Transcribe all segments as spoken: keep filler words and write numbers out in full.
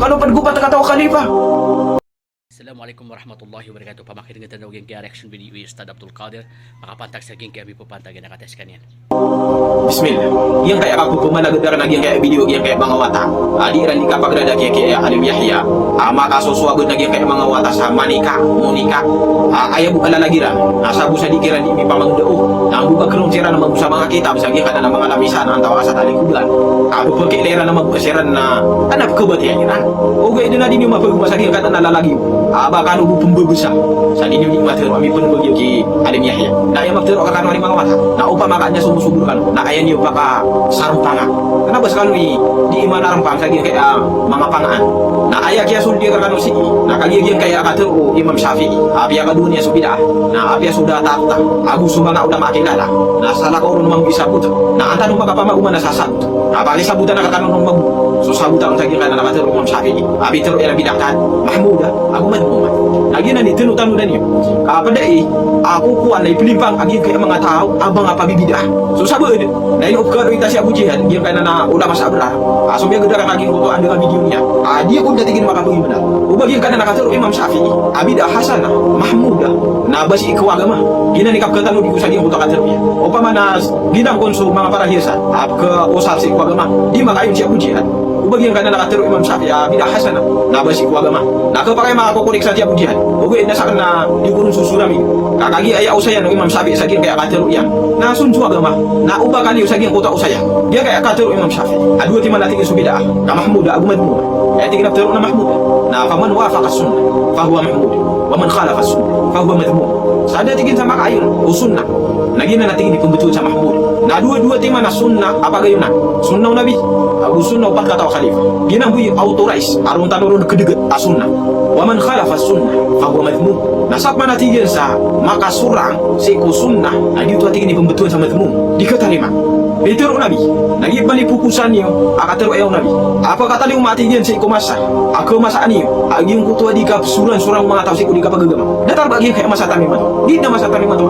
Kano ped ko pat kataw a khalifa. Assalamu alaikum warahmatullahi wabarakatuh. Pamakinegen tano giyangkaya reaction video i Ustadh Abdul Qadir. Makapantag sa giyangkaya mipepantag iyan a kata skaniyan. Bismillah. Giyangkaya kapepemanagedan a giyangkaya video, giyangkaya manga wata a di iran di kapagrada kiyakiyaya Alim Yahya a makasosowa ben a giyangkaya manga wata sa manika, monika. A, aya bo a lalagiran a sabo sa di kiran di mipamangdao. Na bo ba keron siran a mago sa manga kitab sa giyangkanan a manga lamisan antawa sa talikodan. A bo pekilay iran a mago siran na, na pekebatiya iran. Ogaid na di niyo mapegoma sa giyangkanan a lalagiyo a ba kano bo pembebesa. Sa di niyo di matero a mipenbegi ki Alim Yahya. Na aya matero a kakano a di manga wata. Na opama ka niyan somosobo rekano, na aya niyo pakasarempanga. Kena ba sekano i di iman a rempang sa giyangkaya manga pangaan. Na aya kiyasold iyan rekano sii, na kagiya giyangkaya katero o Imam Shafi'i a piyakadowa niyan so bid'ah. Na apiya so datar ta ago so manga ulama a kilala. Na salakaw ron mambo i sabot. Na antaa on makapamagoma na sasabot. Na pakisabotan a rekano ron mambo so sabotan sa giyangkanan a katero o Imam Shafi'i a pitero iyan a bid'ah, mahmudah ago madhmumah. Na giyanan i tenotanodi niyo. Ka ped ai a kokowan na ipelimpang a giyangkaya manga taw a manga pabibid'ah. So sabaad na ino pekaro ita si Abu Jahal giyangkanan a ulama sa Abrar a so miyagedar a giyangkoto a anda ka video niyan a di ako da tig iyan makapegimbenar. O ba giyangkanan a katero o Imam Shafi'i a bid'ah hasanah, mahmudah, na ba sii ko agama. Giyanan i kapekatano di ko sa giyangkoto a katero iyan. Opama na ginang kon so manga parahiyasan a pekeosar sii ko agama, di makaayon si Abu Jahal. O ba giyangkanan a katero o Imam Shafi'i a bid'ah hasanah, na ba sii ko agama. Na kepakay makakokorik sa di Abu Jahal. Ogaid na saken na di ko ron sosorami. Ka kagiya aya osayan o Imam Shafi'i sa giyangkaya katero iyan na son so agama. Na o ba kaliyo sa giyangkoto a osaya giyangkaya katero o Imam Shafi'i a dowa timan a tig iyan so bid'ah, ka mahmudah ago madhmumah. Aya tig iyan a petero na mahmudah na faman wafaqa sunnah fahuwa mahmud, wa man khalafa sunnah fahuwa madhmum. Sa da tig iyan sa makaayon o sunnah, na giyanan a tig iyan i pembetowan sa mahmud. Na dowa-dowa timan a sunnah a pagayonan, sunnah o Nabi ago sunnah o pat kataw a khalifa. Giyanan bo i authorize a ron tano ron kedeget a sunnah. Wa man khalafa sunnah fahuwa madhmum. Na sapen a tig iyan sa makasorang sii ko sunnah, na giyoto a tig iyan i pembetowan sa madhmum. Di katarima. Pitero o Nabi, na giya panipokosan iyo a katero iyan o Nabi a pekatalingoma a tig iyan sii ko masa a kemasaan iyo a giyangkoto a di kapesoran-sorang o manga taw sii ko di kapagagama. Datar ba giyangkaya masa tano imanto? Di na masa tano imanto.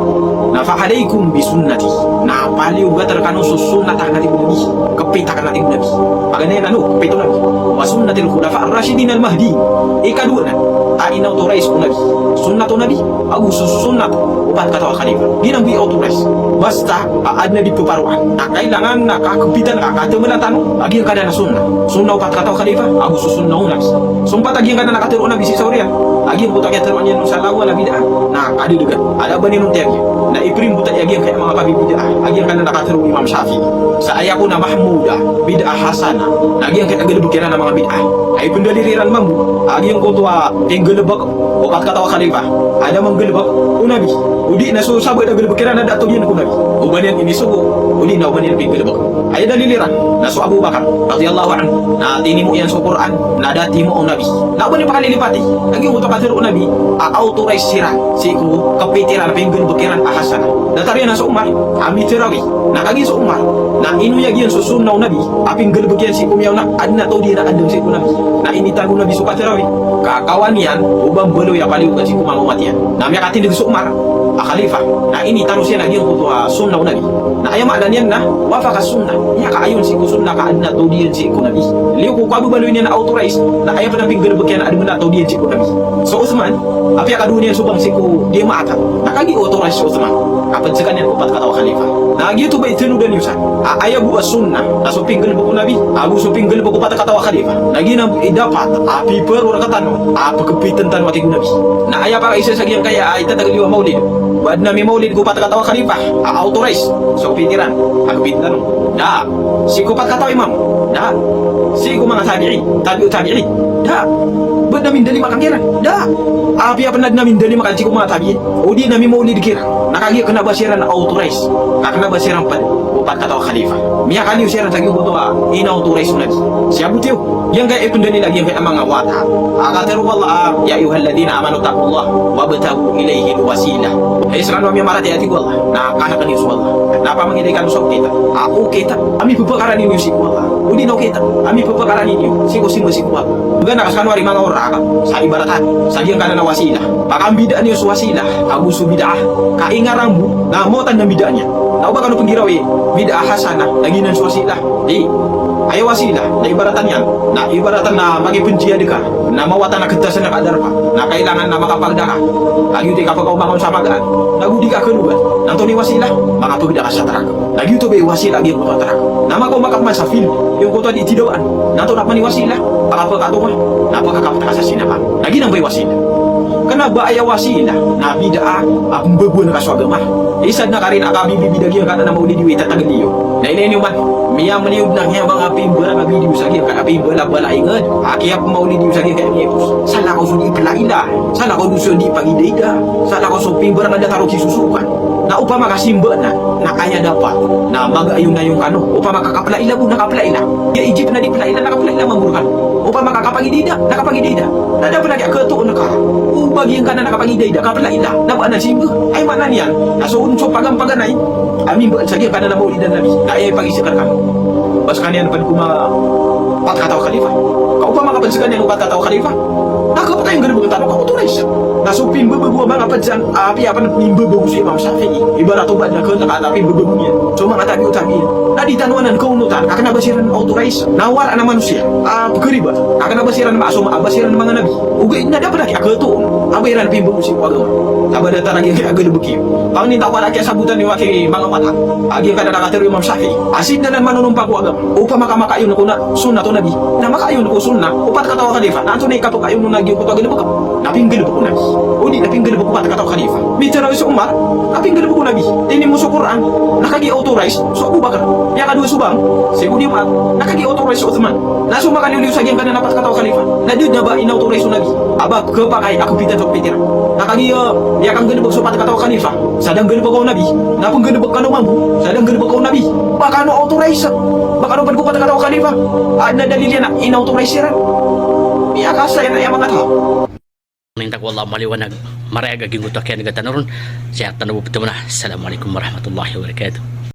Na fa alaikum bi sunnati. Na paliyogat rekano so sunnat aken a tig o Nabi. Kepit aken a tig o Nabi. Paganay na no, kepit o Nabi. Wa sunnatil khulafa ar-rashidin al-mahdiyyin. Ikadowa na a inauthorize o Nabi, sunnat o Nabi ago so sunnat o pat kataw a khalifa. Giyanan bo i authorize. Basta a aden a di peparoan, na kailangan na kakepitan ka katemelan tano a giyangkanan a sunnah, sunnah o pat kataw a khalifa ago so sunnah o Nabi. So mpat a giyangkanan a katero o Nabi sii sa oriyan a giyangkoto a kiyateroa niyan on sa lawan a bid'ah, na kadedegan a da ba niyan on tiyagi. Na iperimbota iyan a giyangkaya manga pabibid'ah a giyangkanan a katero o Imam Shafi'i. Sa aya ko na mahmudah, bid'ah hasanah, na giyangkaya galebek iran a manga bid'ah. Ay pendalil iran mambo a giyangkoto a pinggalebek o pat kataw a khalifa a da manggalebek o Nabi. O di na so sabaad a galebek iran a da todiyan ko Nabi. O ba niyan inisogo, o di na o ba niyan pinggalebek. Aya dalil iran na so Abu Bakar radiyallahu anhu na tinimo iyan so Qur'an na da timo o Nabi. Na o ba niyan pakalilipati a giyangkoto a katero o Nabi a authorize siran sii ko kepit iran, pinggalebek iran a hasanah. Datar iyan a so Umar a mitarawi. Na kagiya so Umar na inoyag iyan so sunnah o Nabi a pinggalebek iyan sii ko miyaona, aden a todiyan a aden sii ko Nabi. Na initaro o Nabi so katarawi. Ka kawan iyan o ba mbaloy a paliyogat sii ko manga omat iyan. Na miyakatindeg so Umar a khalifa, na initaro siyan a giyangkoto a sunnah o Nabi. Na aya maana niyan na wafaqa sunnah, miyakaayon sii ko sunnah ka aden a todiyan sii ko Nabi. Liyo ko kababaloy niyan a authorize, na aya pen a pinggalebek iyan a aden a todiyan sii ko Nabi. So Uthman a piyakadowa niyan so bang sii ko di maata. Na kagiya authorize so Uthman a ped sekaniyan ko pat kataw a khalifa. Na giyoto ba i tenodan iyo san a aya bo a sunnah a so pinggalebek o Nabi ago so pinggalebek o pat kataw a khalifa. Na giyanan bo i dapat a piparo rektano a pekepiten tano a tig o Nabi. Na aya pakaisa sa giyangkaya a itatagel iyo a maulid, ba aden a mimaulid ko pat kataw a khalifa a authorize so kepit iran a kepit tano? Da. Sii ko pat kataw a imam? Da. Sii ko manga tabi'in, tabi'ut tabi'in? Da. Ba aden a mindalimakan kiran? Da. Apiya pen aden a mindalimakan sii ko manga tabi'in, o di na mimaulid kiran, na kagiya kena ba siran authorize, ka kena ba siran ped o pat kataw a khalifa. Miyakaliyo siran sa giyangkoto a inauthorize o Nabi. Siyabot iyo giyangkaya ipendalil a giyangkaya manga wata a katero o Allah a, "Ya ayyuhalladhina amanu ittaqullaha wabtaghu ilayhil wasilah." Hay sekano a miyamaratiyaya, tig o Allah, na kanekan iyo so Allah. Na pamangilay kano sa okit a, okit a mipepekarani niyo sii ko Allah, o di na okit a mipepekarani niyo sii ko simba sii ko Allah. Ogaid na ka sekano a ri manga oraka sa ibaratan sa giyangkanan a wasilah. Pakambidaan iyo so wasilah ago so bid'ah. Ka ingaran bo na maotan na mbidaan iyan. Na o ba kano penggirawi bid'ah hasanah na giyanan so wasilah? Di. Aya wasila na ibaratan iyan na ibaratan na makipnjihad ka, na mawatan a kdasan ka a darpa, na kailangan na makapagda ka. Lagid o di ka pkaoma on sa magaan, na go di ka kalogan, na antonaa i wasila? Makapagda ka sa trak. Lagid oto ba i wasila a giyangkoto a trak. Na makaoma ka pman sa field, giyangkoto a di tidawaan, na antonaa pman i wasila? Pakapkatonga, na pkakapta ka sa sinaka. Na giyanan ba i wasila. Kna ba aya wasila na bid'ah a pmbabowaan ka so agama. Isa dn a karin a kabibibida giyangkanan a mawlid i tatagn iyo. Na ilay niyo man, miyamliyod na kiyabang a pimbarang a video sa giyangkanan a pimbalabala ingd a kiyapmawlid iyo sa giyangkanan a ipos. Salakaw so di plaila, salakaw so di pagidaida, salakaw so pimbarang a datar o kisosokan. Na opama ka simba na, na aya dapat na magayon-ayon kano. Opama ka kaplaila bo na kaplaila. Giya Egypt na di plaila na kaplaila mambo rkano. Opama ka kapagidaida na kapagidaida. Na da pn a kiyakatoon ka o ba giyangkanan a kapagidaida, kaplaila, na ba anan simba. Aya maana niyan na so on so pagampaganay a mimba sa giyangkanan a mawlid an Nabi, na aya ipagizikr kano. Ba skaniyan pd ko manga pat kataw a khalifa. Ka opama ka pd skaniyan o pat kataw a khalifa, na kapakay nggalbkn tano ka authorized. Na so pimbabago a manga pd san, a apiya pn pimbabago so Imam Shafi'i. Ibarat o ba adn a kna ka a pimbabago niyan so manga tabi'u tabi'in, na di tano anan kaonotan ka kna ba siran authorized. Na waraan a manosiya a pkharibat ka kna ba siran maasum, a ba siran manga nabi. Ogaid na da pn a kiyakatoon a ba iran pimbabago sii ko agama. Ka ba datar a giya galbk iyo. Pangnin ta ko a kiyasabotan iyo a ki manga mata a giyangkanan a katharo o Imam Shafi'i a sii dn anan manonompa ko agama. Opama ka makaayon ko na sunnah o Nabi, na makaayon ko sunnah o pat kataw a khalifa, na antonaa i kapakaayon on a giyangkoto a galbk? Na pinggalbk o Nabi. O di na pinggalbk o pat kataw a khalifa. Mitharo si Umar na pinggalbk o Nabi. Tinimo so Qur'an na kagiya authorized so Abu Bakr. Ikadowa so bang, si Umar, na kagiya authorized so Uthman. Na so makaliyo-liyo sa giyangkanan a pat kataw a khalifa na da dn a ba inauthorize o Nabi a ba kapakay a kapita so pitira. Na kagiya aya kanggalbk so pat kataw a khalifa sa da nggalbka o Nabi, na pnggalbk kano mambo sa da nggalbka o Nabi. Ba kano authorized, ba kano pd ko pat kataw a khalifa a adn a dalil iyan a inauthorize iran. Miyakasaya na aya manga taw. Minta ko Allah maliwanag, marayag a giyangkoto a kiyanega tano ron. Siya tano bo ptmna. Assalamu alaikum warahmatullahi wabarakatuh.